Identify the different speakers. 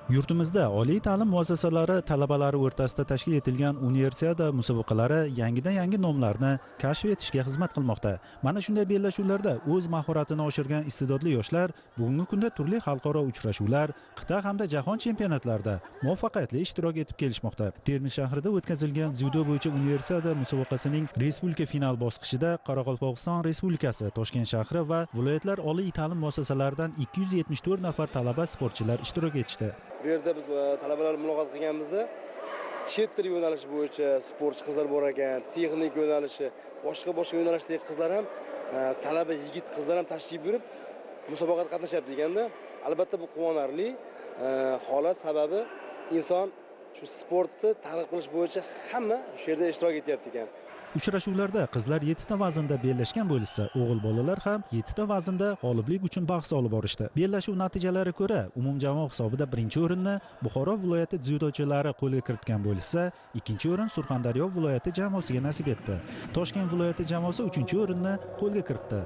Speaker 1: Yurtimizda oliy ta'lim muassasalari talabalari o'rtasida tashkil etilgan universiada musobaqalari yangidan-yangi nomlarni kashf etishga xizmat qilmoqda. Mana shunday bellashuvlarda o'z mahoratini oshirgan iste'dodli yoshlar bugungi kunda turli xalqaro uchrashuvlar, qit'a hamda jahon chempionatlarida muvaffaqiyatli ishtirok etib kelishmoqda. Termiz shahrida o'tkazilgan dzyudo bo'yicha universiada musobaqasining respublika final bosqichida Qoraqalpog'iston Respublikasi, Toshkent shahri va viloyatlar oliy ta'lim muassasalaridan 274 nafar talaba sportchilar ishtirok etishdi.
Speaker 2: Bu yerda biz talabalar muloqot qilganimizda chet tili yo'nalishi bo'yicha sportchi qizlar bor ekan, texnik yo'nalishi, boshqa yo'nalishdagi qizlar ham, talaba yigit qizlar ham tashrif buyurib musobaqada qatnashyapti deganda, albatta bu quvonarli holat. Sababi inson shu sportni targ'ib qilish bo'yicha hamma shu yerda ishtirok etyapti ekan.
Speaker 1: Uchrashuvlarda qizlar 7 ta vaznda bellashgan bo'lsa, o'g'il bolalar ham 7 ta vaznda g'oliblik uchun bahs olib borishdi. Bellashuv natijalariga ko'ra, umumjamoa hisobida birinchi o'rinni Buxoro viloyati dzyudochilari qo'lga kiritgan bo'lsa, ikkinchi o'rin Surxondaryo viloyati jamoasiga nasib etdi. Toshkent viloyati jamoasi 3-o'rinni qo'lga kiritdi.